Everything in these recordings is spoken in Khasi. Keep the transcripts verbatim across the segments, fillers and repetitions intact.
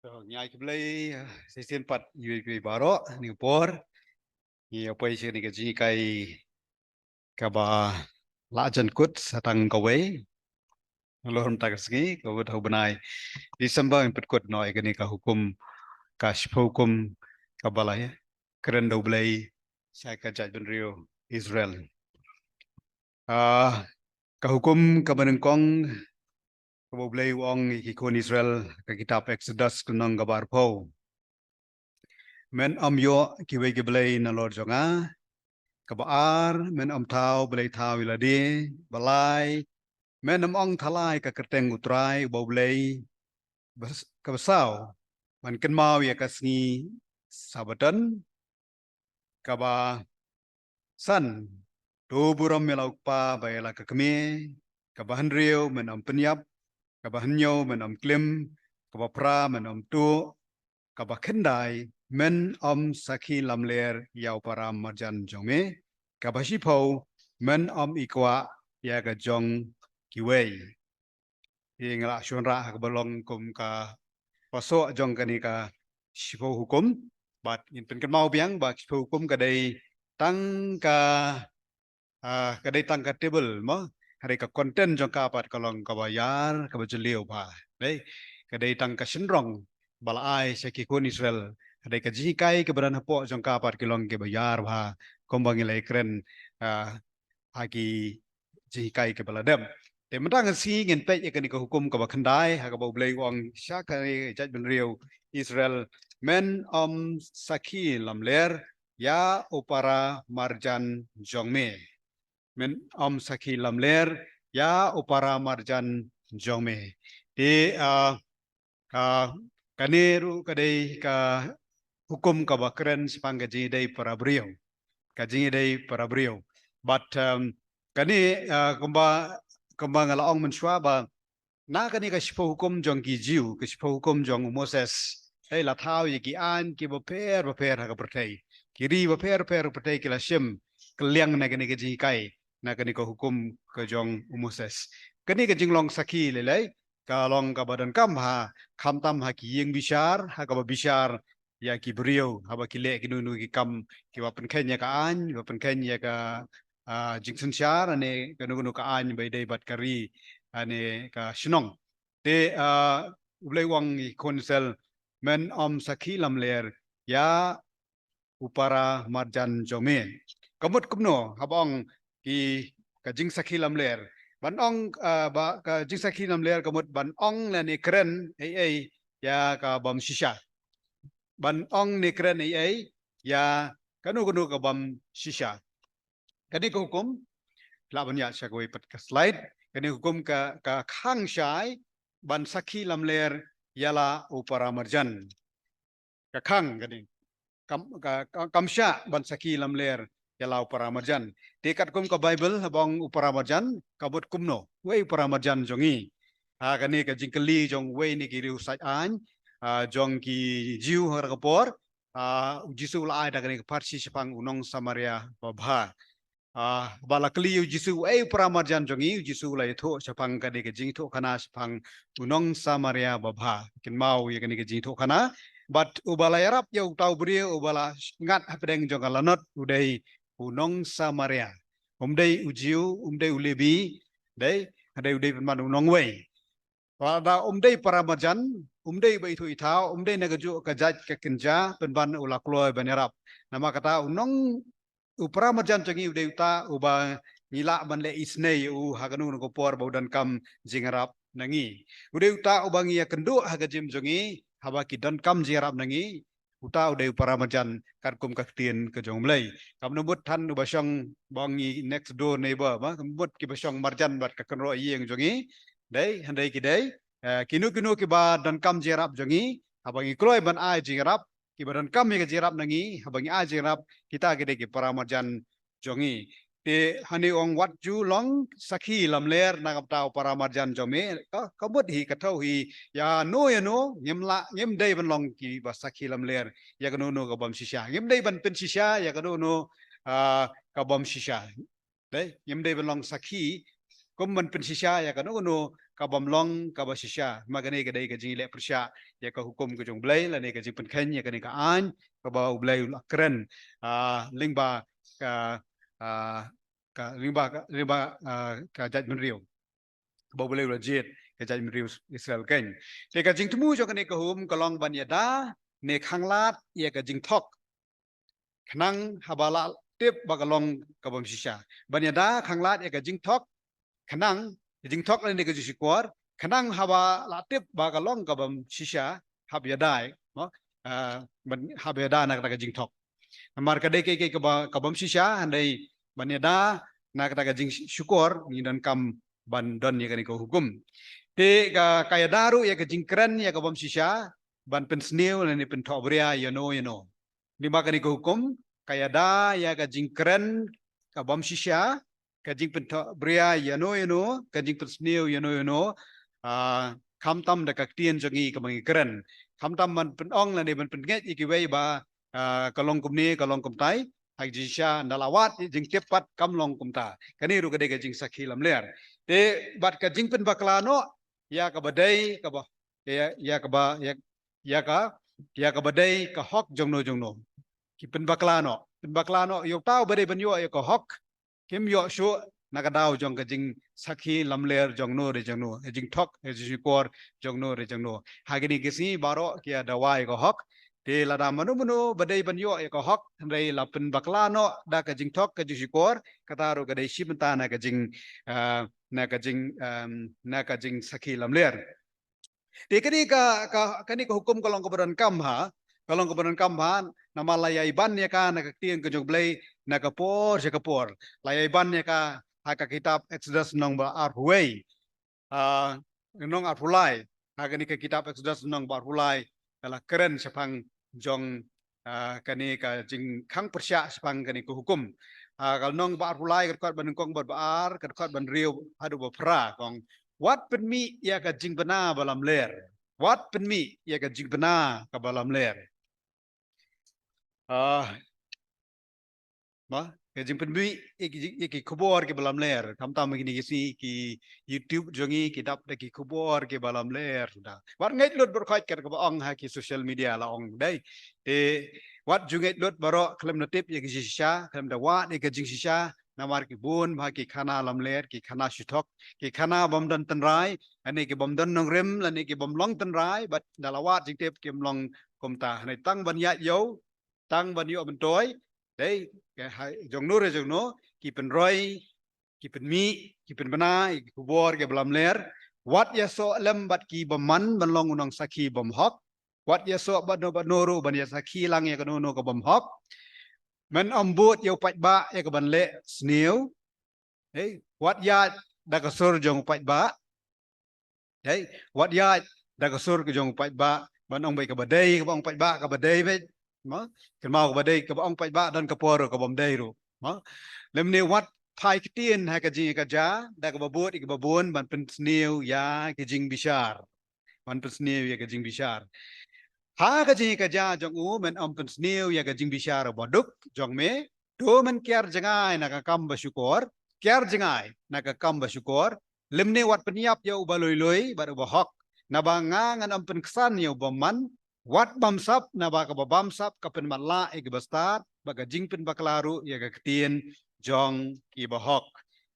To, ngi ai khublei, eh, shisien pat ïa phi baroh, ha kane ka por. Ngi ïa poi sha kane ka jinghikai kaba la jan kut sa tang kawei. Nalor mynta ka sngi, kaba dei u bnai December, ngin pynkut noh ïa kane ka hukum, ka shiphew hukum kaba la ïa kren da U Blei sha ka jaitbynriew Israel. Ah, ka hukum kaba nyngkong kaba U Blei u ong ïa ki khun Israel, ka kitab Exodus, ka lynnong kaba arphew. Men ym ïoh kiwei ki blei nalor jong nga. Kaba ar, men ym thaw blei thaw ïa lade. Ba lai, men ym ong thala ïa ka kyrteng U Trai uba U Blei. Bas-, kaba saw, men kynmaw ïa ka sngi Sabbaton. Kaba san, to burom ïa la u kpa bad ïa la ka kmie. Kaba hynriew, men ym pynïap. Kaba hynñiew, men ym klim. Kaba phra, men ym tuh. Kaba khyndai, men ym sakhi lamler ïa u para marjan jong me. Kaba shiphew, men ym ïkwah ïa ka jong kiwei. Te nga la shun rah ha kaba long kum ka pasoh jong kane ka shiphew hukum. Bad ngin pynkynmaw biang ba shiphew hukum ka dei tang ka, ah, ka dei tang ka table mo. Hynrei ka content jong ka pat ka long kaba ïar, kaba jylliew bha. Dei, ka dei tang ka shynrong ba la ai sha ki khun Israel. Hynrei ka jinghikai kaba don hapoh jong ka pat ki long kiba ïar bha. Kumba ngi la ïakren, ah, ha ki jinghikai kiba la dep. Te mynta ka sngi ngin peit ïa kane ka hukum kaba khyndai, ha kaba U Blei u ong sha ka jaitbynriew Israel, men ym sakhi lamler ïa u para marjan jong me. Men ym sakhi lamler ïa u para marjan jong me. Te, ah, Ka, kane ruh ka dei ka hukum kaba kren shaphang ka jingïadei para briew. Ka jingïadei para briew. But, um, kane, uh, kumba, kumba nga la ong mynshuwa ba, na kane ka shiphew hukum jong ki Jiw, ka shiphew hukum jong u Moses. Hei la thaw ïa ki aiñ kiba pher, ba pher ha ka pyrthei. Ki ri ba pher, pher pyrthei ki la shim. Ka liang na kane ka jinghikai. Na kane ka hukum ka jong u Moses. Kane ka jinglong sakhi lei lei. Ka long kaba donkam ha, khamtam ha ki ïing bishar, ha kaba bishar ïa ki briew, haba ki leh kino kino ki kam, kiba pynkheiñ ïa ka aiñ, ba pynkheiñ ïa ka, ah, jingsynshar, ne kano kano ka aiñ ba ïadei bad ka ri, ah, ne ka shnong. Te, ah, U Blei u ong ïa ki khun Israel, men ym sakhi lamler ïa u para marjan jong me. Ka mut kumno, haba ong ki ka jingsakhi lamler. Ban ong, ah, ba ka jingsakhi lamler ka mut ban ong lane kren ei ei ïa ka bym shisha. Ban ong ne kren ei ei ïa kano kano ka bym shisha. Kane ka hukum, lah ban ïa sha kawei pat ka slide. Kane ka hukum ka, ka khang shai ban sakhi lamler ïa la u para marjan. Ka khang kane. Kam, ka, ka, kam shah ban sakhi lamler ïa la u para marjan. Te katkum ka Baibl, haba ong u para marjan, ka mut kumno. Uei u para marjan jong ngi. Ha kane ka jingkylli jong uwei na ki riewsaid aiñ, ah, jong ki Jiw ha kata ka por, ah, u Jisu u la ai da kane ka pharshi shaphang u nong Samaria babha. Ah, ba la kylli ïa u Jisu, uei u para marjan jong ngi, u Jisu u la ïathuh shaphang kane ka jingïathuhkhana shaphang u nong Samaria babha. Kynmaw ïa kane ka jingïathuhkhana. Bad uba la ïarap ïa uta u briew, uba la ngat hapdeng jong ka lanot, u dei u nong Samaria. Um dei u Jiw, um dei u Lebi, dei, dei u dei pynban u nongwei. Lada um dei para marjan, um dei ba ithuh ithaw, um dei na kajuh ka jait ka kynja, pynban u la kloi ban ïarap. Namar kata u nong, u para marjan jong ngi u dei uta uba ngi lah ban leh isynei ïa u ha kano kano ka por ba u donkam jingïarap na ngi. U dei uta uba ngi ïakynduh ha ka jingim jong ngi, haba ki donkam jingïarap na ngi, uta u dei u para marjan katkum ka ktien ka jong U Blei. Kam mut than uba shong ba ong ngi next door neighbor, ba kam mut kiba shong marjan bad ka kynroh ïing jong ngi. Dei, hynrei ki dei, eh, kino kino kiba donkam jingïarap jong ngi, haba ngi kloi ban ai jingïarap, kiba donkam ïa ka jingïarap na ngi, haba ngi ai jingïarap, kita ki dei ki para marjan jong ngi. Te hangne u ong wat ju long sakhi lamler na ka bynta u para marjan jong me, ka, ka mut hi, ka thew hi, ïa no ïa no, ngim lah, ngim dei ban long kiba sakhi lamler ïa kano kano ka bym shisha. Ngim dei ban pynshisha ïa kano kano, ah, ka bym shisha. Dei, ngim dei ban long sakhi, kum ban pynshisha ïa kano kano, ka bym long kaba shisha. Ma kane ka dei ka jingleh pyrshah ïa ka hukum ka jong U Blei, lane ka jingpynkheiñ ïa kane ka aiñ kaba U Blei u la kren, ah, lyngba ka, ah, ka lyngba ka, lyngba, ah, ka jaitbynriew. Ba U Blei u la jied ka jaitbynriew Israel keiñ. Te ka jingthmu jong kane ka hukum ka long ban ïada ne khanglad ïa ka jingthok, khnang haba la tip ba ka long ka bym shisha. Ban ïada khanglad ïa ka jingthok, khnang, ka jingthok lane ka jingshukor, khnang haba la tip ba ka long ka bym shisha, hap ïada, mo? Ah, ban hap ïada na kata ka jingthok. Namar ka dei kaei kaei kaba, ka bym shisha, hynrei ban ïada na kata ka jingshukor, ngi donkam ban don ïa kane ka hukum. Te ka, ka ïada ruh ïa ka jingkren ïa ka bym shisha, ban pynsniew lane pynthohbria ïano ïano. Lyngba kane ka hukum, ka ïada ïa ka jingkren ka bym shisha, ka jingpynthohbria ïano ïano, ka jingpynsniew ïano ïano, ah, khamtam da ka ktien jong ngi kaba ngi kren. Khamtam ban pynong lane ban pynngeit ïa kiwei ba, ah, ka long kumne, ka long kumtai, ha ka jingshisha, ynda la wad jingtip pat kam long kumta. Kane ruh ka dei ka jingsakhi lamler. Te bad ka jingpynbakla noh ïa kaba dei, kaba, ïa, ïa kaba, ïa, ïa ka, ïa kaba dei ka hok jongno jongno. Ki pynbakla noh, pynbakla noh, ïa uta uba dei ban ïoh ïa ka hok, kim ïoh shuh na ka daw jong ka jingsakhi lamler jongno re jongno, ka jingthok, ka jingshukor jongno re jongno. Ha kine ki sngi baroh ki ïa dawa ïa ka hok. Te lada mano mano ba dei ban ïoh ïa ka hok, hynrei la pynbakla noh da ka jingthok, ka jingshukor, kata ruh ka dei shi bynta na ka jing, ah, na ka jing, em, na ka jingsakhi lamler. Te kane ka, ka, kane ka hukum ka long kaba donkam ha, ka long kaba donkam ha, namar la ïai ban ïa ka na ka ktien ka jong U Blei, na ka por sha ka por. La ïai ban ïa ka ha ka kitab Exodus lynnong ba arphew wei. Ah, lynnong arphew lai. Ha kane ka kitab Exodus lynnong ba arphew lai, ka la kren shaphang jong, ah, kane ka jingkhang pyrshah shaphang kane ka hukum. Ah, ka lynnong ba arphew lai, ka dkhot ba nyngkong bad ba ar, ka dkhot ba hynriew haduh ba phra, ka ong, wat pynmih ïa ka jingbna ba lamler. Wat pynmih ïa ka jingbna kaba lamler. Ah, ma, ka jingpynmih ïa ki, ïa ki khubor kiba lamler. Khamtam kine ki sngi ki YouTube jong ngi ki dap da ki khubor kiba lamler da. Wat ngeit lut baroh khoit kat kaba ong ha ki social media la ong dei. Te wat ju ngeit lut baroh, khlem da tip ïa ka jingshisha, khlem da wad ïa ka jingshisha, namar ki bun bha ki khana lamler, ki khana shu thok, ki khana bym don tynrai, lane ki bym don nongrim, lane ki bym long tynrai, bad ynda la wad jingtip kim long kumta. Hynrei tang ban ïaid ïew, tang ban ïoh myntoi, dei, ka ha, jongno re jongno, ki pynroi, ki pynmih, ki pynbna ïa ki khubor kiba lamler. Wat ïasoh lem bad ki bymman ban long u nongsakhi bymhok. Wat ïasoh bad no bad no ruh ban ïasakhi lang ïa kano kano ka bymhok. Men ym bud ïa u paidbah ïa ka ban leh sniew. Hei, wat ïaid da ka sur jong u paidbah. Hei, wat ïaid da ka sur ka jong u paidbah. Ban ong beit kaba dei, kaba ong paidbah kaba dei beit. Mo? Kynmaw kaba dei, kaba ong paidbah don ka por ruh ka bym dei ruh. Mo? Lymne wat phai ktien ha ka jingïakajia da kaba bud ïa kaba bun ban pynsniew ïa ka jingbishar. Ban pynsniew ïa ka jingbishar. Ha ka jingïakajia jong u men ym pynsniew ïa ka jingbishar ba duk jong me. To men kiar jngai na ka kam ba shukor, kiar jngai na ka kam ba shukor. Lymne wat pynïap ïa uba lui lui bad uba hok. Naba nga ngan ym pynksan ïa u bymman. Wat bamsap, naba kaba bamsap ka pynmatlah ïa kiba stad, bad ka jingpynbakla ruh ïa ka ktien jong kiba hok.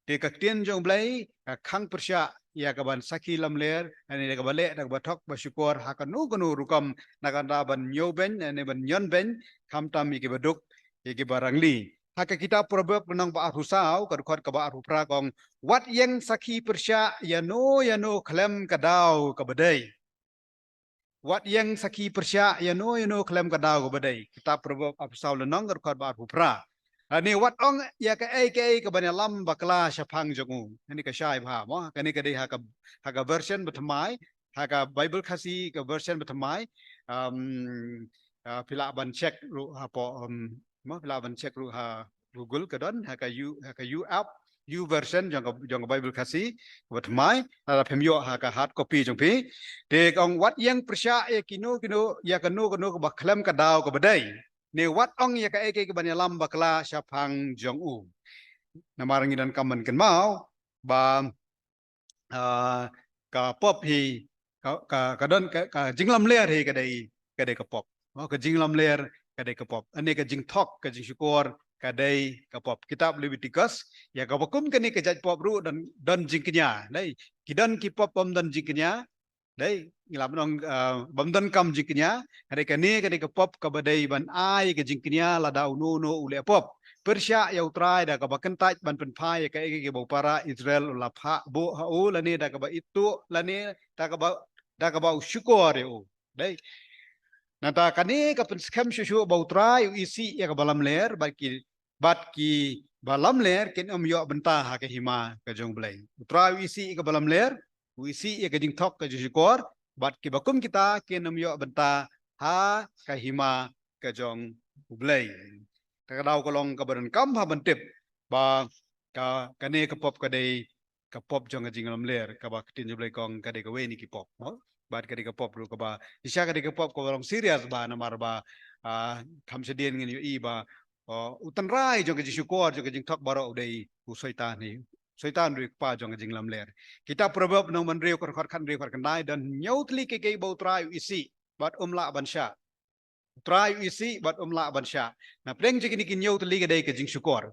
Te ka ktien jong U Blei ka khang pyrshah ïa ka ban sakhi lamler, lane ïa kaba leh da kaba thok ba shukor ha kano kano rukom, na ka bynta ban ñiewbeiñ lane ban ñiewbeiñ, khamtam ïa kiba duk, ïa kiba rangli. Ha ka kitab Proverb lynnong ba arphew saw, ka dkhot kaba arphew phra ka ong, wat ïeng sakhi pyrshah ïano ïano khlem ka daw kaba dei. Wat ïeng sakhi pyrshah ïano ïano khlem ka daw kaba dei. Kitab Proverb arphew saw lynnong, ka dkhot ba arphew phra. Lane wat ong ïa kaei kaei kaban ïalam bakla shaphang jong u. Kane ka shai bha mo. Kane ka dei ha ka, ha ka version ba thymmai, ha ka Bible Khasi ka version ba thymmai. Um, ah, phi lah ban check ruh hapoh, um, mo, phi lah ban check ruh ha Google ka don, ha ka U, ha ka U app, U version jong ka, jong ka Bible Khasi, kaba thymmai, lada phim ïoh ha ka hard copy jong phi. Te ka ong wat ïeng pyrshah ïa kino kino, ïa kano kano kaba khlem ka daw kaba dei. Ne wat ong ïa kaei kaei kaban ïalam bakla shaphang jong u. Namar ngi donkam ban kynmaw ba, ah, ka pop hi, ka, ka, ka don, ka, ka jinglamler hi ka dei, ka dei ka pop. Mo, ka jinglamler ka dei ka pop. Ane ka jingthok, ka jingshukor ka dei ka pop. Kitab Leviticus, ïa kaba kum kane ka jait pop ruh don, don jingkñia. Dei, ki don ki pop bym don jingkñia. Dei, ngi lah ban ong, ah, bym don kam jingkñia. Hynrei kane ka dei ka pop kaba dei ban ai ka jingkñia lada uno uno u leh pop. Pyrshah ïa U Trai da kaba kyntait ban pynphai ïa kaei kaei ba u para Israel u la phah buh ha u, lane da kaba ithuh, lane da kaba, da kaba u shukor ïa u. Dei. Nangta kane ka pynskhem shuh shuh ba U Trai u isih ïa kaba lamler, bad ki, bad kiba lamler kin ym ïoh bynta ha ka hima ka jong U Blei. U Trai u isih ïa kaba lamler, u isih ïa ka jingthok ka jingshukor, bad kiba kum kita kin ym ïoh bynta ha ka hima ka jong U Blei. Kata ka daw ka long kaba donkam ha ban tip ba ka, kane ka pop ka dei ka pop jong ka jinglamler, kaba ka ktien jong U Blei ka ong ka dei kawei na ki pop, mo? Bad ka dei ka pop ruh kaba, shisha ka dei ka pop kaba long serious bha, namar ba, ah, kham shadien ngin ïohi ba, ah, u tynrai jong ka jingshukor, jong ka jingthok baroh u dei u Soitan hi. Soitan ruh u kpa jong ka jinglamler. Kitab Proverb lynnong ba hynriew, ka dkhot khathynriew, khatkhyndai, don hynñiew tylli kiei kiei ba U Trai u isih bad um lah ban shah. U Trai u isih bad um lah ban shah. Na pdeng jong kine ki hynñiew tylli ka dei ka jingshukor.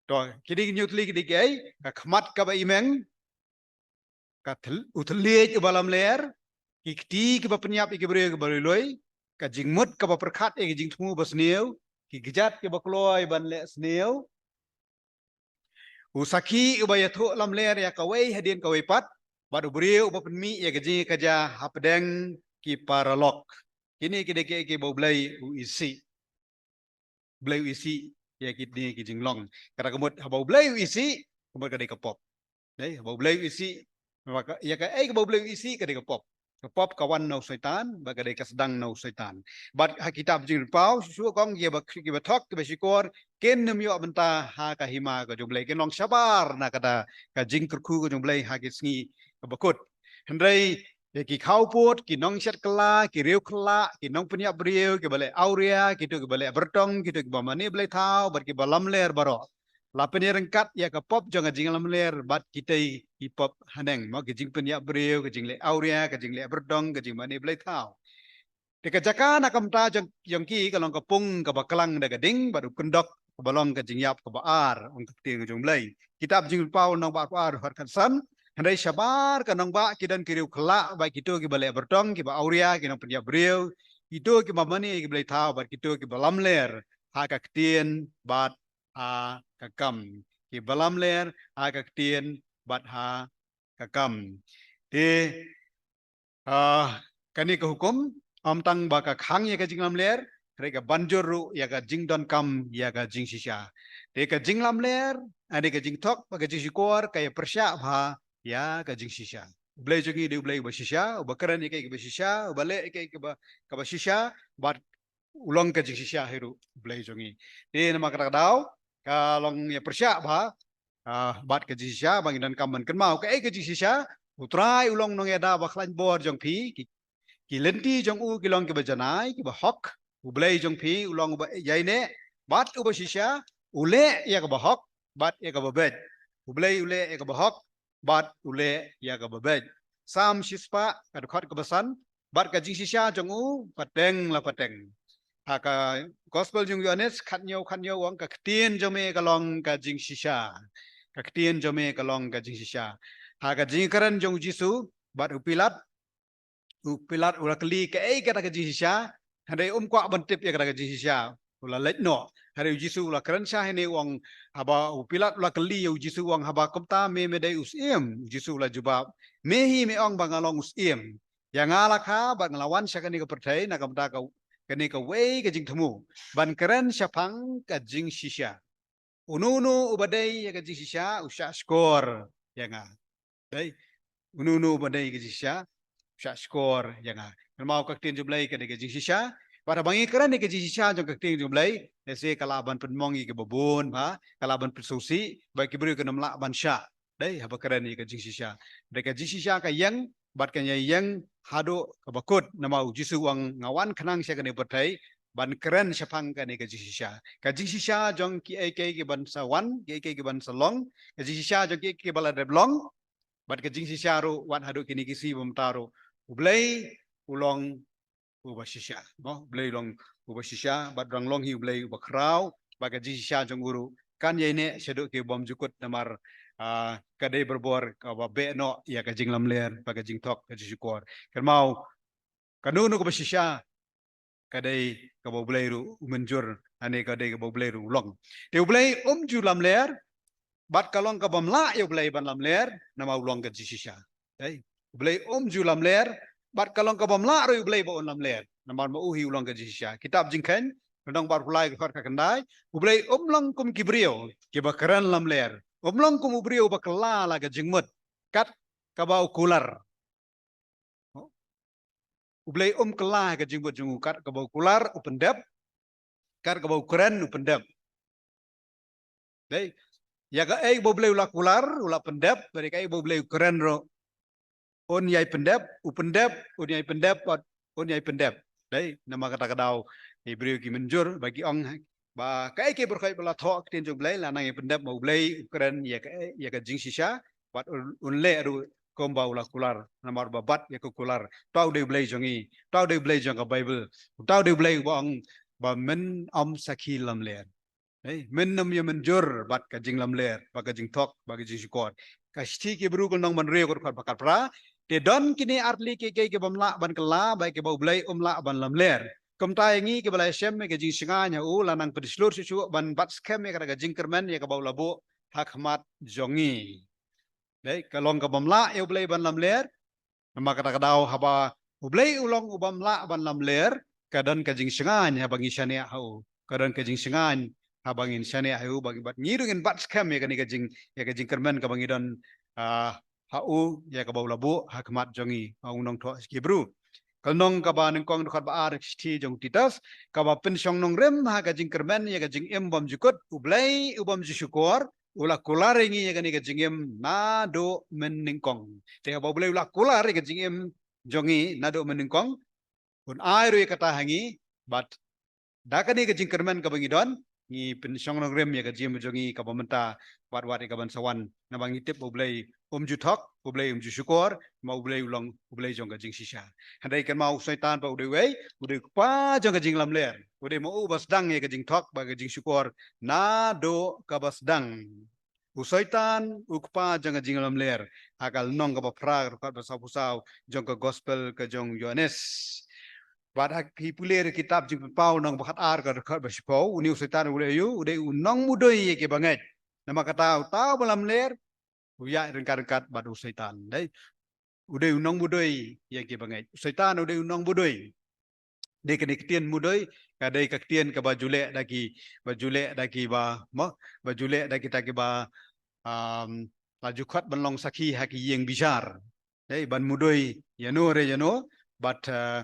To, kine ki hynñiew tylli ka dei kaei? Ka khmat kaba imeng, ka thyl-, u thylliej uba lamler, ki kti kiba pynïap ïa ki briew kiba lui lui, ka jingmut kaba pyrkhat ïa ki jingthmu ba sniew, ki kjat kiba kloi ban leh sniew, u sakhi uba ïathuh lamler ïa kawei hadien kawei pat, bad u briew uba pynmih ïa ka jingïakajia hapdeng ki paralok. Kine ki dei kiei kiei ba U Blei u isih. U Blei u isih ïa kine ki jinglong. Kata ka mut haba U Blei u isih, ka mut ka dei ka pop. Dei, haba U Blei u isih, haba ka, ïa kaei kaba U Blei u isih ka dei ka pop. Ka pop ka wan na u Soitan, bad ka dei ka sdang na u Soitan. Bad ha kitab Jingpynpaw, shuh shuh ka ong kiba, kiba thok, kiba shukor, kin ym ïoh bynta ha ka hima ka jong U Blei, kin long shabar na kata ka jingkyrkhu ka jong U Blei ha ki sngi kaba kut. Hynrei ïa ki khawpud, ki nongshet kylla, ki riewkylla, ki nongpynïap briew, kiba leh awria, kito kiba leh byrtong, kito kiba mane blei thaw, bad kiba lamler baroh, la pynïaryngkat ïa ka pop jong ka jinglamler bad kitei ki pop haneng, mo, ki jingpynïap briew, ka jingleh awria, ka jingleh byrtong, ka jingmane blei thaw. Te ka jaka na ka bynta jong, jong ki ka long ka pung kaba klang da ka ding bad u kyndok kaba long ka jingïap kaba ar, ong ka ktien ka jong U Blei. Kitab Jingpynpaw lynnong ba arphew ar, dkhot khatsan, hynrei shabar ka nongbah ki don ki riewkylla bad kito kiba leh byrtong, kiba awria, ki nongpynïap briew, kito kiba mane ki blei thaw bad kito kiba lamler ha ka ktien bad ha ka kam. Kiba lamler ha ka ktien bad ha ka kam. Te, ah, kane ka hukum, ym tang ba ka khang ïa ka jinglamler, hynrei ka ban jur ruh ïa ka jingdonkam ïa ka jingshisha. Te ka jinglamler, ane ka jingthok, bad ka jingshukor, ka ïa pyrshah bha ïa ka jingshisha. U Blei jong ngi u dei U Blei uba shisha, uba kren ïa kaei kaba shisha, uba leh ïa kaei kaba, kaba shisha, bad u long ka jingshisha hi ruh U Blei jong ngi. Te namar kata ka daw, ka long ïa pyrshah bha, ah, bad ka jingshisha, ba ngin donkam ban kynmaw kaei ka jingshisha. U Trai u long nongïada ba khlaiñ bor jong phi, ki, ki lynti jong u ki long kiba janai, kiba hok. U Blei jong phi u long uba ïaineh bad uba shisha, u leh ïa kaba hok bad ïa kaba beit. U Blei u leh ïa kaba hok bad u leh ïa kaba beit. Salm shispah, ka dkhot kaba san, bad ka jingshisha jong u pateng la pateng. Ha ka Gospel jong u Ïohannes, khathynñiew khathynñiew u ong, ka ktien jong me ka long ka jingshisha. Ka ktien jong me ka long ka jingshisha. Ha ka jingkren jong u Jisu bad u Pilat, u Pilat u la kylli kaei kata ka jingshisha, hynrei um kwah ban tip ïa kata ka jingshisha. U la leit noh. Hynrei u Jisu u la kren shai hangne u ong, haba u Pilat u la kylli ïa u Jisu u ong, haba kumta me, me dei u syiem? U Jisu u la jubab, me hi me ong ba nga long u syiem. Ïa nga la kha bad nga la wan sha kane ka pyrthei na ka bynta ka, kane kawei ka jingthmu, ban kren shaphang ka jingshisha. Uno uno uba dei ïa ka jingshisha u shah shkor ïa nga. Dei. Uno uno uba dei ïa ka jingshisha u shah shkor ïa nga. Kynmaw, ka ktien jong U Blei ka dei ka jingshisha. Bad haba ngi kren ïa ka jingshisha jong ka ktien jong U Blei, lehse ka lah ban pynmong ïa kiba bun bha, ka lah ban pynsngewsih, bad ki briew kin ym lah ban shah. Dei, haba kren ïa ka jingshisha. Dei, ka jingshisha ka ïeng bad kan ïeng haduh kaba kut, namar u Jisu u ong, nga wan khnang sha kane ka pyrthei ban kren shaphang kane ka jingshisha. Ka jingshisha jong kiei kiei kiban sa wan, kiei kiei kiban sa long, ka jingshisha jong kiei kiei kiba la dep long, Bad ka jingshisha ruh, wat haduh kine ki sngi ba mynta ruh, U Blei u long uba shisha. Mo, U Blei u long uba shisha, bad u dang long hi U Blei uba khraw, bad ka jingshisha jong u ruh kan ïai neh shaduh ki bym ju kut namar, ah, ka dei barabor kaba beh noh ïa ka jinglamler, bad ka jingthok, ka jingshukor. Kynmaw, kano kano kaba shisha, ka dei kaba U Blei ruh u mynjur, lane ka dei kaba U Blei ruh u long. Te U Blei um ju lamler, bad ka long kaba ym lah ïa U Blei ban lamler, namar u long ka jingshisha. Dei, U Blei um ju lamler, bad ka long kaba ym lah ruh ïa U Blei ba un lamler, namar ma u hi u long ka jingshisha. Kitab Jingkheiñ, lynnong ba arphew lai, ka dkhot khyndai, U Blei um long kum ki briew kiba kren lamler. Um long kum u briew ba kylla la ka jingmut, kat kaba u kular. U Blei um kylla ka jingmut jong u, kat kaba u kular u pyndep, kat kaba u kren u pyndep. Dei, ïa kaei ba U Blei u la kular, u la pyndep, bad ïa kaei ba U Blei u kren ruh, un ïai pyndep, u pyndep, un ïai pyndep, bad un ïai pyndep. Dei, namar kata ka daw, ki briew ki mynjur ba ki ong ba kaei kaei baroh ba la thoh ktien jong U Blei, la nang ïai pyndep ma U Blei u kren ïa ka, ïa ka jingshisha, bad un, un leh ruh kumba u la kular, namar ba bat ïa ka kular. Uta u dei U Blei jong ngi, uta u dei U Blei jong ka Baibl, uta u dei U Blei uba ong ba men ym sakhi lamler. Hei, men ym ïa mynjur bad ka jinglamler, bad ka jingthok, bad ka jingshukor. Ka shithi ki Hebru ka lynnong ba hynriew, ka dkhot ba khatphra, te don kine artylli kiei kiei kiba ym lah ban kylla, bad kiba U Blei um lah ban lamler. Kumta ïa ngi kiba la ïashem ïa ka jingshngaiñ ha u, la nang pynshlur shuh shuh ban bat skhem ïa kata ka jingkyrmen ïa kaba u la buh ha khmat jong ngi. Dei, ka long kaba ym lah ïa U Blei ban lamler. Namar kata ka daw, haba U Blei u long uba ym lah ban lamler, ka don ka jingshngaiñ haba ngi shaniah ha u. Ka don ka jingshngaiñ haba ngin shaniah ha u, ba ngi, bad ngi ruh ngin bat skhem ïa kane ka jing, ïa ka jingkyrmen kaba ngi don, ah, ha u, ïa kaba u la buh ha khmat jong ngi, ong u nongthoh shithi Hebru. Ka lynnong kaba nyngkong, dkhot ba ar, shithi jong u Titus, kaba pynshong nongrim ha ka jingkyrmen ïa ka jingim bym ju kut, U Blei u bym ju shukor u la kular ïa ngi ïa kane ka jingim naduh mynnyngkong. Te haba U Blei u la kular ïa ka jingim jong ngi naduh mynnyngkong, un ai ruh ïa kata ha ngi, bad da kane ka jingkyrmen kaba ngi don, ngi pynshong nongrim ïa ka jingim jong ngi kaba mynta, bad wat ïa kaban sa wan, namar ngi tip ba U Blei um ju thok, U Blei um ju shukor, ma U Blei u long U Blei jong ka jingshisha. Hynrei kynmaw, u Soitan pat u dei uwei, u dei u kpa jong ka jinglamler, u dei ma u uba sdang ïa ka jingthok bad ka jingshukor naduh kaba sdang. U Soitan u kpa jong ka jinglamler, ha ka lynnong kaba phra, ka dkhot ba sawphew saw jong ka Gospel ka jong u Ïoannis. Bad ha, phi pule ruh kitab Jingpynpaw lynnong ba khatar, ka dkhot ba shiphew, une u Soitan u dei u, u dei u nongmudui ïa kiba ngeit. Namar kata uta uba lamler u ïaid ryngkat ryngkat bad u Soitan. Dei, u dei u nongmudui ïa kiba ngeit. U Soitan u dei u nongmudui. Dei kane ka ktien mudui, ka dei ka ktien kaba ju leh da ki, ba ju leh da kiba, mo, ba ju leh da kita kiba, um, la ju khot ban long sakhi ha ki ïing bishar. Dei, ban mudui ïano re ïano, bad, uh,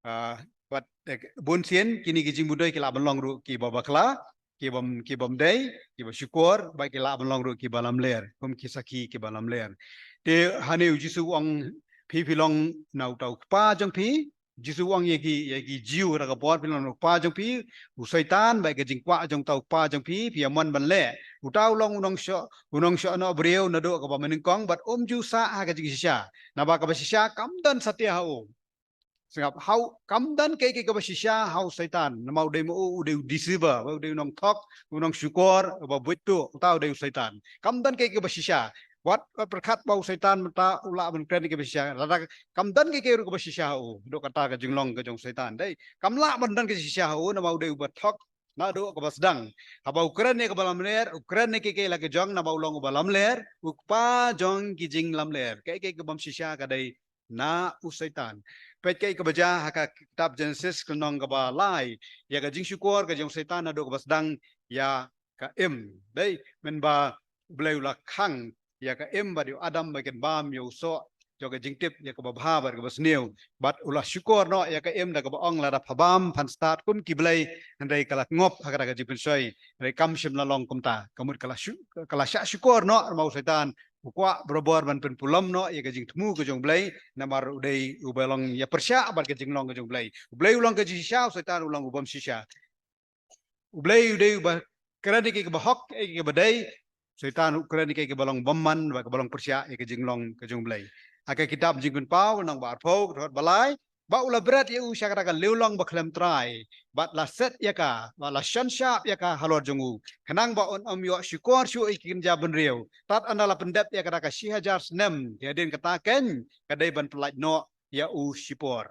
uh, bad, eh, bun sien kine ki jingmudui ki lah ban long ruh kiba bakla, ki bym, ki bym dei, kiba shukor, bad ki lah ban long ruh kiba lamler, kum ki sakhi kiba lamler. Te hangne u Jisu u ong, phi phi long na uta u kpa jong phi. Jisu u ong ïa ki, ïa ki Jiw ha ka por, phi long na u kpa jong phi, u Soitan, bad ka jingkwah jong uta u kpa jong phi, phi ïa mon ban leh. Uta u long u nongshoh, u nongshoh noh briew naduh kaba mynnyngkong, bad um ju sah ha ka jingshisha. Naba kaba shisha kam don satia ha u. Sngap, ha u, kam don kaei kaei kaba shisha ha u Soitan. Namar u dei ma u, u dei u deceiver, u dei u nongthok, u nongshukor, uba buit tuh, uta u dei u Soitan. Kam don kaei kaei kaba shisha. Wat, wat pyrkhat ba u Soitan mynta u lah ban kren ïa kiba shisha. Lada kam don kaei kaei ruh kaba shisha ha u. Dei kata ka jinglong ka jong u Soitan. Dei, kam lah ban don ka shisha ha u, namar u dei uba thok naduh kaba sdang. Haba u kren ïa kaba lamler, u kren ïa kiei kiei la ki jong, namar u long uba lamler, u kpa jong ki jinglamler. Kaei kaei ka bym shisha ka dei na u Soitan. Peit kaei kaba jia ha ka kitab Genesis ka lynnong kaba lai, ïa ka jingshukor ka jong u Soitan naduh kaba sdang ïa ka Im. Dei, mynba U Blei u la khang ïa ka Im bad ïa u Adam ba kin bam ïa u soh jong ka jingtip ïa kaba bha bad kaba sniew. Bad u la shukor noh ïa ka Im da kaba ong, lada pha bam phan stad kum ki blei. Hynrei ka la ngop ha kata ka jingpynshoi. Hynrei kam shym la long kumta. Ka mut ka la shu-, ka la shah shukor noh, namar u Soitan u kwah barabor ban pynpulom noh ïa ka jingthmu ka jong U Blei, namar u dei uba long ïapyrshah bad ka jinglong ka jong U Blei. U Blei u long ka jingshisha, u Soitan u long u bym shisha. U Blei u dei uba kren ïa kiei kiei kiba hok, ïa kiei kiei kiba dei. Soitan u kren ïa ki ba long bymman, ba ki ba long pyrshah ïa ka jinglong ka jong U Blei. Ha ka kitab Jingpynpaw lynnong ba arphew, ka dkhot ba lai, ba u la bret ïa u sha kata ka liewlong ba khlem trai, bad la set ïa ka, bad la shan shap ïa ka halor jong u, khnang ba un ym ïoh shukor shuh ïa ki kynja bynriew. Tad ynda la pyndep ïa kata ka shi hajar snem, ïa hadien kata keiñ ka dei ban pyllait noh ïa u shipor.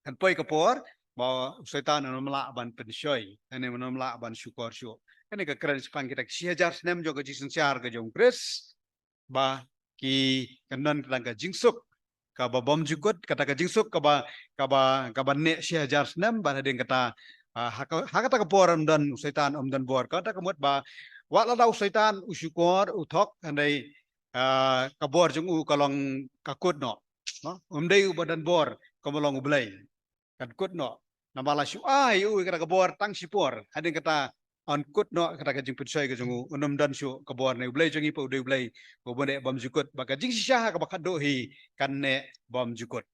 Kan poi ka por ba u Soitan un ym lah ban pynshoi, un ym lah ban shukor shuh. Kane ka kren shaphang kita ki shi hajar snem jong ka jingsynshar ka jong U Khrist, ba ki kan don kata ka jingsuk kaba bymjukut, kata ka jingsuk kaba, kaba, kaba neh shi hajar snem, bad hadien kata, ah, ha ka, ha kata ka por ym don u Soitan, ym don bor. Kata ka mut ba wat lada u Soitan u shukor, u thok, hynrei, ah, ka bor jong u ka long ka kut noh. No? Ym dei uba don bor kum u long U Blei. Kan kut noh. Namar la shu ai ïa u kata ka bor tang shipor, hadien kata yn kut noh kata ka jingpynshoi ka jong u, un ym don shuh ka bor. Ne U Blei jong ngi pat u dei U Blei uba neh bymjukut, ba ka jingshisha ha kaba khatduh hi kan neh bymjukut.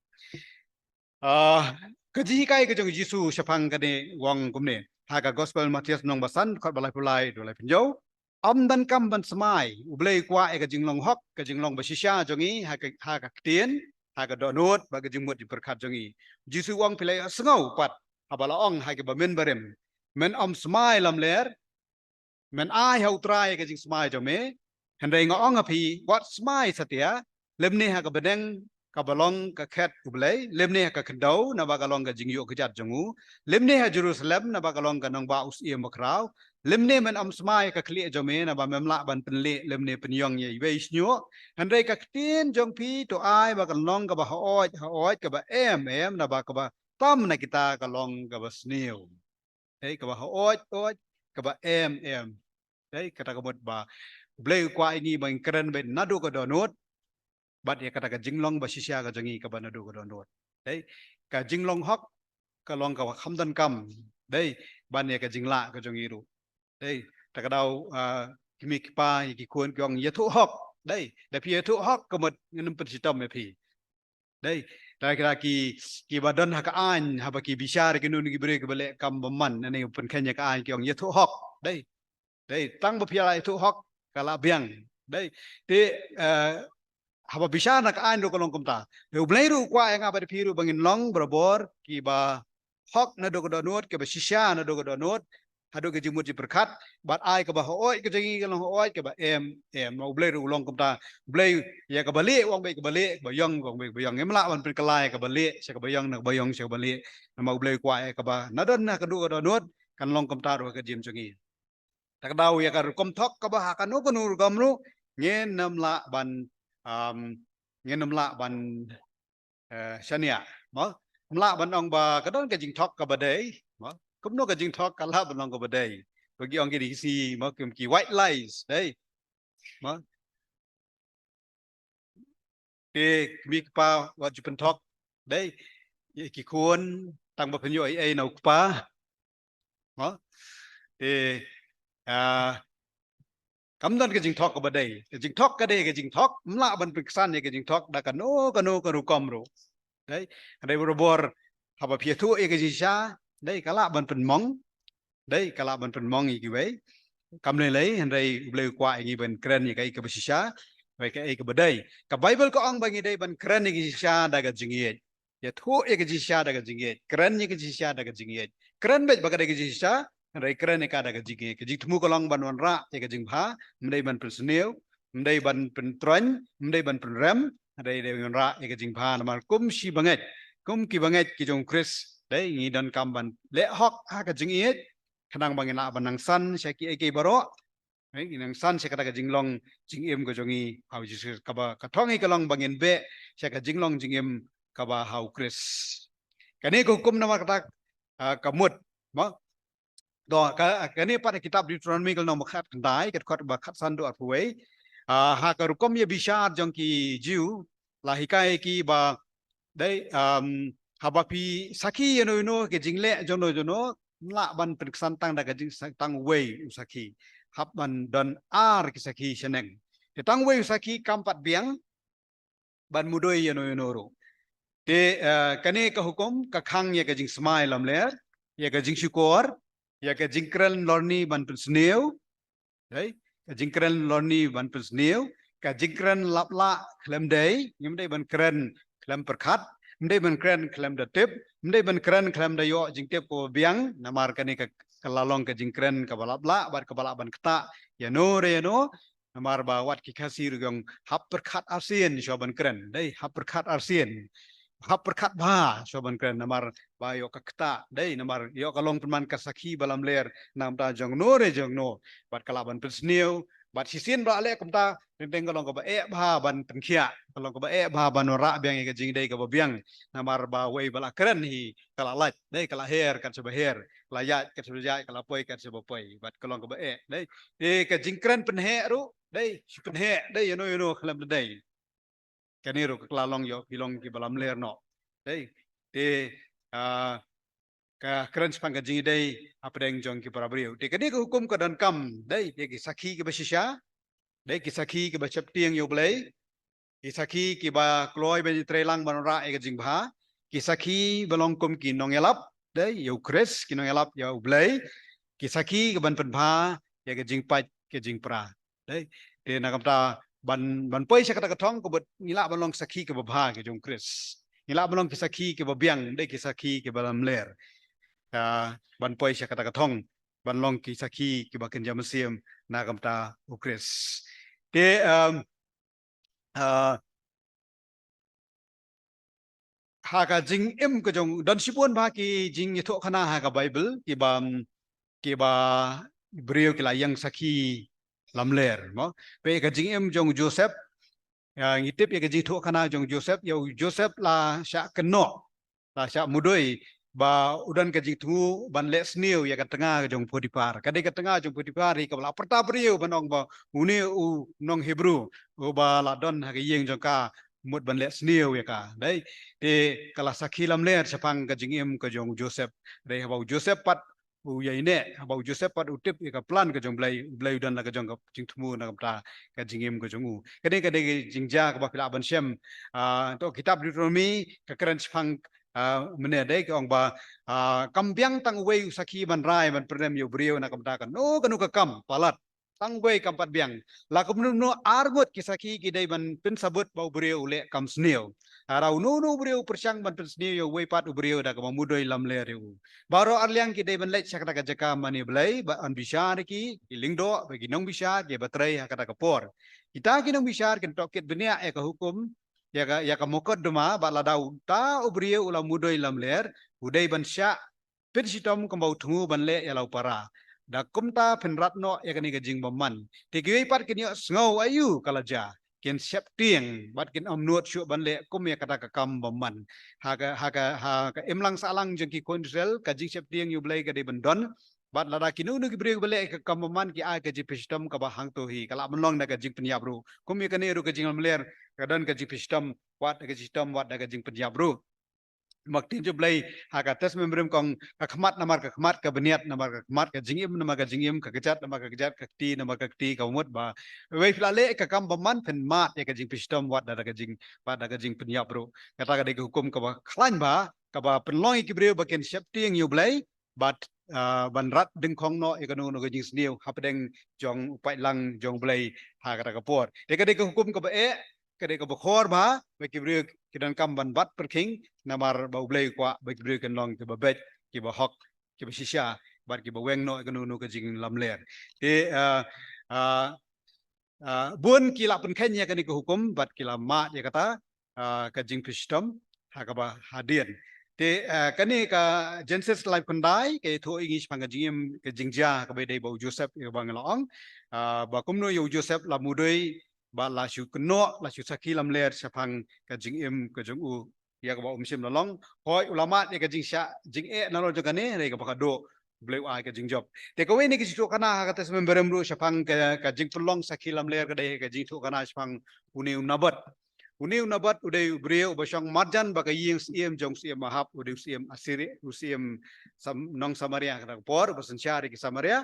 Ah, ka jinghikai ka jong U Jisu shaphang kane u ong kumne. Ha ka Gospel Mathaios lynnong ba san, dkhot ba laiphew lai haduh laiphew hynñiew. Ym donkam ban smai, U Blei u kwah ïa ka jinglong hok, ka jinglong ba shisha jong ngi ha ka, ha ka ktien, ha ka dohnud, bad ka jingmut jingpyrkhat jong ngi. U Jisu u ong, phi la ïohsngew pat haba la ong ha ki bymman barim, men ym smai lamler, men ai ha U Trai ïa ka jingsmai jong me. Hynrei nga ong ha phi, wat smai satia, lymne ha ka bneng kaba long ka khet U Blei, lymne ha ka khyndew naba ka long ka jingïuh kjat jong u, lymne ha Jerusalem naba ka long ka nongbah u syiem bakhraw, lymne men ym smai ha ka khlieh jong me naba mem lah ban pynlieh lymne pynïong ïa iwei i shñiuh. Hynrei ka ktien jong phi to ai ba kan long kaba haoid haoid, kaba em em, naba kaba tam na kita ka long kaba sniew. Dei, kaba haoid haoid, kaba em em. Dei, kata ka mut ba U Blei u kwah ïa ngi ba ngin kren beit naduh ka dohnud, bad ïa kata ka jinglong ba shisha ka jong ngi kaba naduh ka dohnud. Dei, ka jinglong hok ka long kaba kham donkam, dei, ban ïa ka jinglah ka jong ngi ruh. Dei, ta ka daw, ah, ki mei ki pa, ïa ki khun ki ong ïathuh hok. Dei, da phi ïathuh hok ka mut ngin ym pynshitom ïa phi. Dei, ta kira ki, kiba don ha ka aiñ, haba ki bishar ïa kino kino ki briew kiba leh kam bymman, ne pynkheiñ ïa ka aiñ, ki ong ïathuh hok. Dei. Dei, tang ba phi la ïathuh hok ka la biang. Dei. Te, eh, haba bishar na ka aiñ ruh ka long kumta. Te U Blei ruh u kwah ïa nga bad phi ruh ba ngin long barabor kiba hok naduh ka dohnud, kiba shisha naduh ka dohnud, haduh ka jingmut jingpyrkhat, bad ai kaba haoid ka jong ngi ka long haoid, kaba em em. U Blei ruh u long kumta. U Blei ïa kaba lieh u ong beit kaba lieh, kaba ïong u ong beit kaba ïong. Ngim lah ban pynkylla ïa kaba lieh sha kaba ïong, na kaba ïong sha kaba lieh. Namar U Blei u kwah ïa kaba nadon naduh ka dohnud kan long kumta ruh ha ka jingim jong ngi. Ta ka daw ïa ka rukom thok kaba ha kano kano rukom ruh, ngin ym lah ban, um, ngin ym lah ban, eh, shaniah, mo? Ym lah ban ong ba ka don ka jingthok kaba dei, mo? Kumno ka jingthok ka lah ban ong kaba dei? Ba ki ong ki dei ki sngi, mo, kum ki white lies, dei. Mo? Te ki mei ki pa wat ju pynthok, dei, ïa ki khun tang ba pynïoh ei ei na u kpa. Mo? Te, ah, kam don ka jingthok kaba dei. Ka jingthok ka dei ka jingthok, ym lah ban pynksan ïa ka jingthok da kano kano ka rukom ruh. Dei, hynrei barabor haba phi ïathuh ïa ka jingshisha, dei, ka lah ban pynmong. Dei, ka lah ban pynmong ïa kiwei. Kam lei lei, hynrei U Blei u kwah ïa ngi ban kren ïa kaei kaba shisha, bad kaei kaba dei. Ka Baibl ka ong ba ngi dei ban kren ïa ka jingshisha da ka jingïeit. Ïathuh ïa ka jingshisha da ka jingïeit. Kren ïa ka jingshisha da ka jingïeit. Kren beit ba ka dei ka jingshisha, hynrei kren ïa ka da ka jingïeit. Ka jingthmu ka long ban wanrah ïa ka jingbha, ym dei ban pynsniew, ym dei ban pyntroiñ, ym dei ban pynrem, hynrei dei wanrah ïa ka jingbha. Namar kum shi bangeit, kum ki bangeit ki jong U Khrist, dei, ngi donkam ban leh hok ha ka jingïeit, khnang ba ngin lah ban nang san sha kiei kiei baroh. Dei, ngin nang san sha kata ka jinglong jingim ka jong ngi ha U Jisu Khrist, kaba ka thong hi ka long ba ngin beh sha ka jinglong jingim kaba ha U Khrist. Kane ka hukum namar kata, ah, ka mut, mo? To, ka, kane pat ha kitab Deuteronomi ka lynnong ba khatkhyndai, ka dkhot ba khatsan haduh arphew wei. Ah, ha ka rukom ïabishar jong ki Jiw, la hikai ki ba, dei, um, haba phi sakhi ïano ïano ka jingleh jongno jongno, ym lah ban pynksan tang da ka jing sa-, tang uwei u sakhi. Hap ban don ar ki sakhi shaneng. Te tang uwei u sakhi kam pat biang ban mudui ïano ïano ruh. Te, eh, kane ka hukum ka khang ïa ka jingsmai lamler, ïa ka jingshukor, ïa ka jingkren lorni ban pynsniew. Dei, Ka jingkren lorni ban pynsniew, ka jingkren laplah khlem dei, ngim dei ban kren khlem pyrkhat, ngim dei ban kren khlem da tip, ngim dei ban kren khlem da ïoh jingtip kaba biang, namar kane ka, ka la long ka jingkren kaba laplah, bad kaba lah ban ktah ïano re ïano, namar ba wat ki Khasi ruh ki ong hap pyrkhat arsien shuwa ban kren, dei, hap pyrkhat arsien. Hap pyrkhat bha shuwa ban kren, namar ba ïoh ka ktah, dei, namar ïoh ka long pynban ka sakhi ba lamler na ka bynta jong no re jong no, bad ka lah ban pynsniew, bad shisien ba la leh kumta, teng teng ka long kaba eh bha ban pynkhiah, ka long kaba eh bha ban wanrah biang ïa ka jingdei kaba biang, namar ba wei ba la kren hi ka la lait, dei, ka la her kat shaba her, ka la ïaid kat shaba ïaid, ka la poi kat shaba poi, bad ka long kaba eh, dei. Te ka jingkren pynheh ruh, dei, shu pynheh, dei, ïano ïano khlem da dei. Kane ruh ka la long ïoh ki long kiba lamler noh. Dei. Te, ah, ka kren shaphang ka jingïadei hapdeng jong ki para briew. Te kane ka hukum ka donkam, dei, ïa ki sakhi kiba shisha, dei, ki sakhi kiba sheptieng ïa U Blei, ki sakhi kiba kloi ban ïatreilang ban wanrah ïa ka jingbha, ki sakhi ba long kum ki nongïalap, dei, ïa U Khrist, ki nongïalap ïa U Blei, ki sakhi kiban pynbha ïa ka jingpait ka jingpra. Dei, te na ka bynta ban, ban poi sha kata ka thong, ka mut ngi lah ban long sakhi kiba bha ki jong U Khrist. Ngi lah ban long ki sakhi kiba biang, dei, ki sakhi kiba lamler. Ka ban poi sha kata ka thong, ban long ki sakhi kiba kynja mynsiem na ka bynta U Khrist. Te, um, uh, ha ka jingim ka jong, don shibun bha ki jingïathuhkhana ha ka Bible, kiba, kiba briew ki la ïeng sakhi lamler, mo. Peit ka jingim jong Joseph, ïa, ngi tip ïa ka jingthuhkhana jong Joseph, ïa u Joseph la shah kynnoh, la shah mudui, ba u don ka jingthmu ban leh sniew ïa ka tnga jong Potiphar. Ka dei ka tnga jong Potiphar hi kaba la pyrta briew ban ong ba une u nong Hebru, uba la don ha ka ïing jong ka, mut ban leh sniew ïa ka. Dei, te ka la sakhi lamler shaphang ka jingim ka jong Joseph. Dei, haba u Joseph pat u ïaineh, haba u Joseph pat u tip ïa ka plan ka jong U Blei, U Blei u don la ka jong ka jingthmu na ka bynta ka jingim ka jong u. Kane ka dei ka jingjia kaba phi lah ban shem. Ah, to kitab Deuteronomy ka kren shaphang, ah, mynne, dei, ka ong ba, ah, kam biang tang uwei u sakhi ban rai ban pyndem ïa u briew na ka bynta kano kano ka kam palat. Tang uwei kam pat biang. La kumno kumno ar ngut ki sakhi ki dei ban pynsabut ba u briew u leh kam sniew. Haba uno uno u briew u pyrshang ban pynsniew ïa uwei pat u briew da kaba mudui lamler ïa u, baroh arliang ki dei ban leit sha kata ka jaka mane Blei, ban bishar ïa ki, ki lyngdoh, bad ki nongbishar kiba trei ha kata ka por. Kita ki nongbishar kin tohkit bniah ïa ka hukum, ïa ka, ïa ka mukotduma, bad lada uta u briew u la mudui lamler, u dei ban shah pynshitom kumba u thmu ban leh ïa la u para. Da kumta phin rat noh ïa kane ka jingbymman. Te kiwei pat kin ïohsngew aïu ka la jia, kin sheptieng, bad kin ym nud shuh ban leh kum ïa kata ka kam bymman. Ha ka, ha ka, ha ka imlang sahlang jong ki khun Israel, ka jingsheptieng ïa U Blei ka dei ban don. Bad lada kino kino ki briew ba leh ka kam bymman ki ai ka jingpynshitom kaba hangto hi, ka lah ban long da ka jingpynïap ruh. Kum ïa kane ruh ka jinglamler, ka don ka jingpynshitom, wat da ka jingpynshitom, wat da ka jingpynïap ruh. Bad ka ktien jong U Blei ha ka Testament Barim ka ong, ka khmat namar ka khmat, ka bniat namar ka khmat, ka jingim namar ka jingim, ka kjat namar ka kjat, ka kti namar ka kti, ka mut ba wei phi la leh ka kam bymman phin mad ïa ka jingpynshitom wat da ka jing, wat da ka jingpynïap ruh. Kata ka dei ka hukum kaba khlaiñ bha, kaba pynlong ïa ki briew ba kin sheptieng ïa U Blei, bad, ah, ban rat dyngkhong noh ïa kano kano ka jingsniew hapdeng jong u paidlang jong U Blei ha kata ka por. Te ka dei ka hukum kaba eh, ka dei kaba khor bha ba ki briew ki donkam ban bat pyrkhing, namar ba U Blei u kwah ba ki briew kin long kiba beit, kiba hok, kiba shisha, bad kiba weng noh ïa kano kano ka jinglamler. Te, ah, ah, ah, bun ki la pynkheiñ ïa kane ka hukum bad ki la mad ïa kata, ah, ka jingpynshitom ha kaba hadien. Te, ah, kane ka Genesis laiphew khyndai ka ïathuh ïa ngi shaphang ka jingim, ka jingjia kaba dei bad u Joseph, ïa kaba nga la ong, ah, ba kumno ïa u Joseph la mudui, bad la shu kynnoh, la shu sakhi lamler shaphang ka jingim ka jong u, ïa kaba um shym la long. Hooid, u la mad ïa ka jingshah jingeh nalor jong kane, hynrei kaba khatduh U Blei u ai ka jingjop. Te kawei na ki jingïathuhkhana ha ka Testament Barim ruh shaphang ka, ka jingpynlong sakhi lamler ka dei ka jingïathuhkhana shaphang une u Naboth. Une u Naboth u dei u briew uba shong marjan bad ka ïing syiem jong u syiem Ahab, u dei u syiem Assyria, u syiem Sam-, nong Samaria ha kata ka por, uba synshar ïa ki Samaria.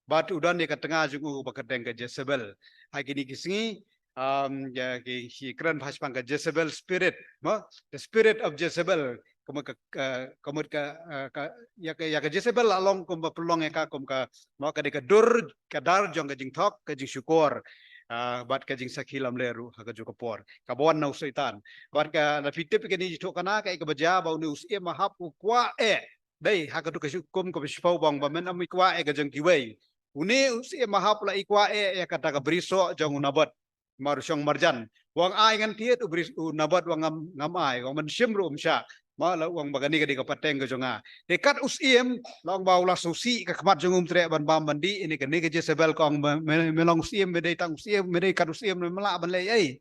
Bad u don ïa ka tnga jong u ba kyrteng ka Jezebel. Ha kine ki sngi, um, ïa ki, ki kren bha shaphang ka Jezebel spirit, mo? The spirit of Jezebel. ka mut ka, ka, ka mut ka, ah, ka, ïa ka, ïa ka Jezebel la long kumba pynlong ïa ka kum ka, mo, ka dei ka dur, ka dar jong ka jingthok, ka jingshukor, ah, bad ka jingsakhi lamler ruh ha kajuh ka por. Kaba wan na u Soitan. Bad ka, lada phi tip ïa kane jingthoh kane, kaei kaba jia, ba une u Syiem Ahab u kwah eh. Dei, ha kato ka hukum kaba shiphew ba ong ba men ym kwah eh ka jong kiwei. Une u Syiem Ahab u la kwah eh ïa kata ka brisoh jong u Nabot. Mar shong marjan. U ong ai ngan thied, u bris, u Nabot u ong ngam, ngam ai. U ong men shim ruh ym shah. Ma la u ong ba kane ka dei ka pateng ka jong nga. Te kat u Syiem, la ong ba u la sngewsih ka khmat jong u, ym treh ban bam ban dih, ine kane ka Jezebel ka ong me, me, me long u Syiem, me dei tang u Syiem, me dei kat u Syiem, me lah ban leh ei.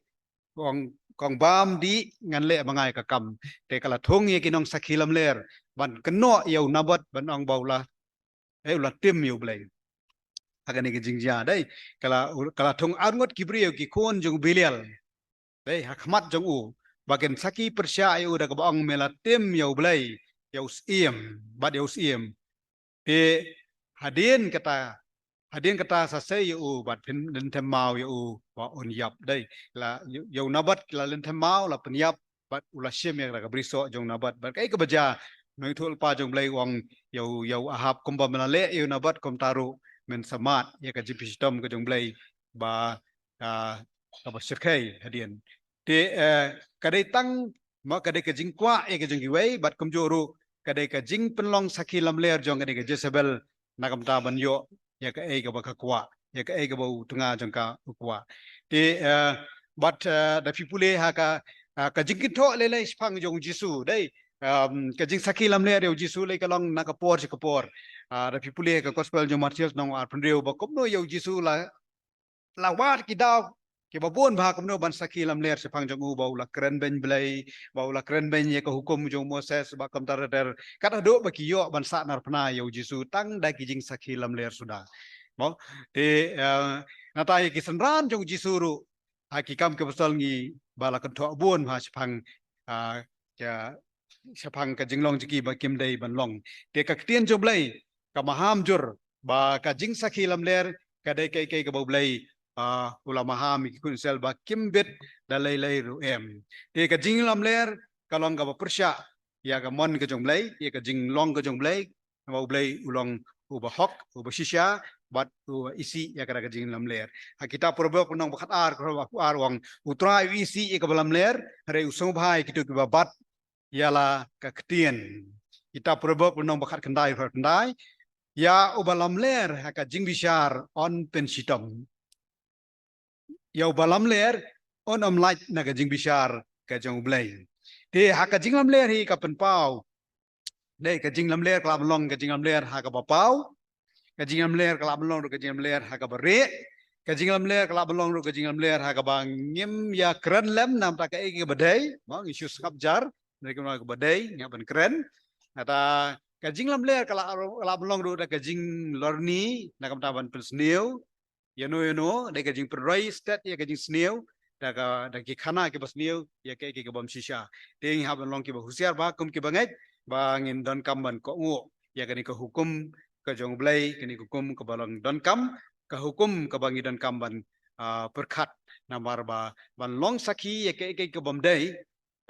Ka ong, ka ong bam dih, ngan leh ma nga ïa ka kam. Te ka la thung ïa ki nongsakhi lamler ban kynnoh ïa u Nabot ban ong ba u la, eh, u la tim ïa u Blei. Ha kane ka jingjia, dei, ka la, ka la thung arngut ki briew, ki khun jong u Belial, dei, ha khmat jong u, ba kin sakhi pyrshah ïa u da kaba ong me la tim ïa u Blei, ïa u Syiem, bad ïa u Syiem. Te hadien kata, hadien kata sa sei ïa u bad phin lynthem maw ïa u ba un ïap, dei. La ïa u Nabot la lynthem maw, la pynïap bad u la shim ïa ka brisoh jong u Nabot. Bad kaei kaba jia, nongïathuhlypa jong u Blei u ong ïa u, ïa u Ahab kumba me la leh ïa u Nabot kumta ruh men sa mad ïa ka jingpynshitom ka jong u Blei ba, ah, kaba shyrkhei hadien. Te, eh, ka dei tang, ma ka dei ka jingkwah ïa ka jong kiwei, bad kumjuh ruh ka dei ka jingpynlong sakhi lamler jong kane ka Jezebel, na ka bynta ban ïoh ïa kaei kaba ka kwah, ïa kaei kaba u tnga jong ka u kwah. Te, eh, bad, eh, da phi pule ha ka, ah, ka jingkynthoh lei lei shaphang jong u Jisu, dei, um, ka jingsakhi lamler ïa u Jisu lei ka long na ka por sha ka por. Ah, da phi pule ha ka Gospel jong u Mathaios lynnong arphew hynriew ba kumno ïa u Jisu la la wad ki daw kiba bun bha kumno ban sakhi lamler shaphang jong u, ba u la kren beiñ Blei, ba u la kren beiñ ïa ka hukum jong u Moses, bad kumta ter ter. Kat haduh ba ki ïoh ban sahnarphna ïa u Jisu tang da ki jingsakhi lamler suda. Mo, te, eh, nangta ïa ki synran jong u Jisu ruh ha ki Kam ki Apostol ngi ba la kynthoh bun bha shaphang, ah, ïa shaphang ka jinglong jong ki ba kim dei ban long. Te ka ktien jong u Blei ka maham jur ba ka jingsakhi lamler ka dei kaei kaei kaba u Blei, ah, u la maham ïa ki khun Israel ba kim bit da lei lei ruh em. Te ka jinglamler ka long kaba pyrshah ïa ka mon ka jong u Blei, ïa ka jinglong ka jong u Blei, namar u Blei u long uba hok, uba shisha, bad uba isih ïa kata ka jinglamler. Ha kitab Proverb lynnong ba khatar, ka khatar u ong, U Trai u isih ïa kaba lamler, hynrei u sngewbha ïa kito kiba bat ïa la ka ktien. Kitab Proverb lynnong ba khatkhyndai, khatkhyndai. Ïa uba lamler ha ka jingbishar un pynshitom. Ïa uba lamler un ym lait na ka jingbishar ka jong u Blei. Te ha ka jinglamler hi ka pynpaw. Dei, ka jinglamler ka lah ban long ka jinglamler ha kaba paw. Ka jinglamler ka lah ban long ruh ka jinglamler ha kaba rieh. Ka jinglamler ka lah ban long ruh ka jinglamler ha kaba ngim ïa kren lem namar kaei kaba dei. Mo, ngi shu sngap jar, dei kaba dei, ngi hap ban kren. Kata ka jinglamler ka lah, ka lah ban long ruh da ka jinglorni, na ka bynta ban pynsniew ïano ïano, da ka jingpynroi stet ïa ka jingsniew, da ka, da ki khana kiba sniew ïa kaei kaei kaba ym shisha. Te ngi hap ban long kiba husiar bha kum kiba ngeit, ba ngin donkam ban kohnguh ïa kane ka hukum ka jong u Blei, kane ka hukum kaba long donkam, ka hukum kaba ngi donkam ban, ah, pyrkhat, namar ba ban long sakhi ïa kaei kaei kaba ym dei,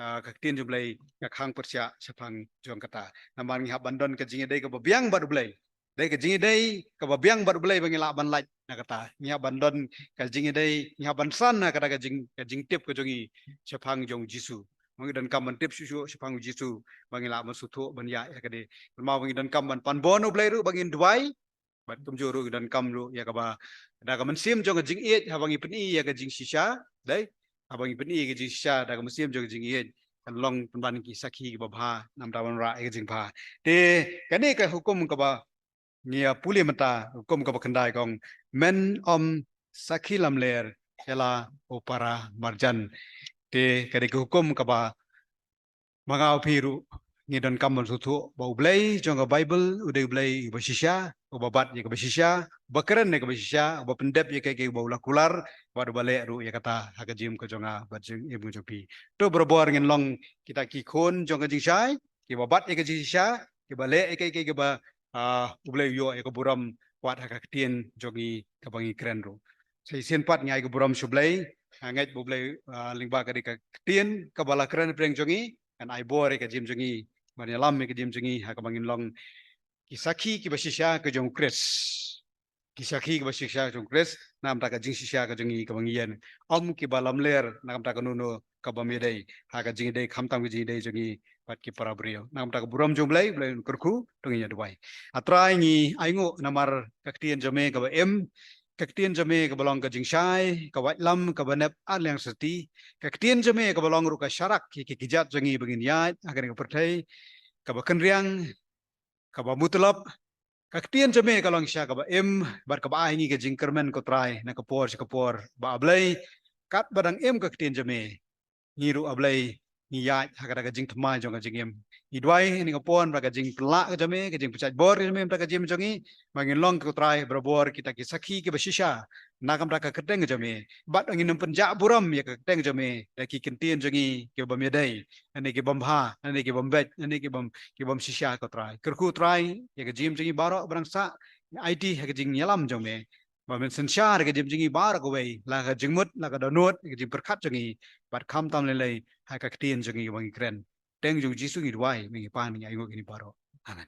ah, ka ktien jong u Blei ka khang pyrshah shaphang jong kata. Namar ngi hap ban don ka jingïadei kaba biang bad u Blei. Dei ka jingïadei kaba biang bad u Blei ba ngi lah ban lait na kata. Ngi hap ban don ka jingïadei, ngi hap ban san na kata ka jing, ka jingtip ka jong ngi shaphang jong u Jisu. Mo, ngi donkam ban tip shuh shuh shaphang u Jisu ba ngi lah ban sngewthuh ban ïa, ïa kata. Namar ba ngi donkam ban pan bun u Blei ruh ba ngin duwai. Bad kumjuh ruh ngi donkam ruh ïa kaba, da ka mynsiem jong ka jingïeit, haba ngi pyni ïa ka jingshisha, dei, haba ngi pyni ïa ka jingshisha da ka mynsiem jong ka jingïeit, kan long pynban ki sakhi kiba bha, namar ban rah ïa ka jingbha. Te kane ka hukum kaba ngi ïa pule mynta, hukum kaba khyndai ka ong, men ym sakhi lamler ïa la u para marjan. Te ka dei ka hukum kaba ma nga u phi ruh ngi donkam ban sngewthuh ba u Blei jong ka Baibl u dei u Blei uba shisha, uba bat ïa kaba shisha, uba kren ïa kaba shisha, uba pyndep ïa kaei kaei ba u la kular, bad uba leh ruh ïa kata ha ka jingim ka jong nga bad jingim ka jong phi. To barabor ngin long kita ki khun jong ka jingshai kiba bat ïa ka jingshisha, kiba leh ïa kaei kaei kaba, ah, u Blei u ïoh ïa ka burom wat ha ka ktien jong ngi kaba ngi kren ruh. Sa shisien pat ngi ai ka burom sha u Blei, nga ngeit ba u Blei, ah, lyngba ka dei ka ktien kaba la kren hapdeng jong ngi, kan ai bor ïa ka jingim jong ngi ban ïalam ïa ka jingim jong ngi ha kaba ngin long ki sakhi kiba shisha ka jong u Khrist. Ki sakhi kiba shisha ka jong u Khrist na ka bynta ka jingshisha ka jong ngi kaba ngi ïeng. Ym kiba lamler na ka bynta kano kano kaba ym ïadei ha ka jingïadei, khamtam ka jingïadei jong ngi bad ki para briew. Na ka bynta ka burom jong u Blei, U Blei un kyrkhu, to ngin ïa duwai. A Trai, ngi ainguh namar ka ktien jong me kaba im, ka ktien jong me kaba long ka jingshai, ka waitlam kaba nep ar liang syrti, ka ktien jong me kaba long ruh ka sharak ïa ki kjat jong ngi ba ngin ïaid ha kane ka pyrthei kaba kynriang, kaba mutlop. Ka ktien jong me ka long shisha kaba im bad kaba ai ngi ka jingkyrmen, ko Trai, na ka por sha ka por. Ba A Blei, katba dang im ka ktien jong me, ngi ruh, A Blei, ngi ïaid ha kata ka jingthymmai jong ka jingim. Ngi duwai ha kane ka por ba ka jingpynlah ka jong me, ka jingpynshait bor ka jong me, ba ka jingim jong ngi, ba ngin long, ko Trai, barabor kita ki sakhi kiba shisha na ka bynta ka kyrteng jong me. Bad ngin ym pynjah burom ïa ka kyrteng jong me da ki ktien jong ngi kiba ym ïadei, lane ki bym bha, lane ki bym beit, lane ki bym, ki bym shisha, ko Trai. Kyrkhu, Trai, ïa ka jingim jong ngi baroh ba dang sah, aiti ha ka jingïalam jong me. Ba men synshar ïa ka jingim jong ngi baroh kawei, la ka jingmut, la ka dohnud, ïa ka jingpyrkhat jong ngi, bad khamtam lei lei ha ka ktien jong ngi ba ngi kren. Kyrteng jong u Jisu ngi duwai, ngi pan, ngi ainguh ïa kine baroh. Amen.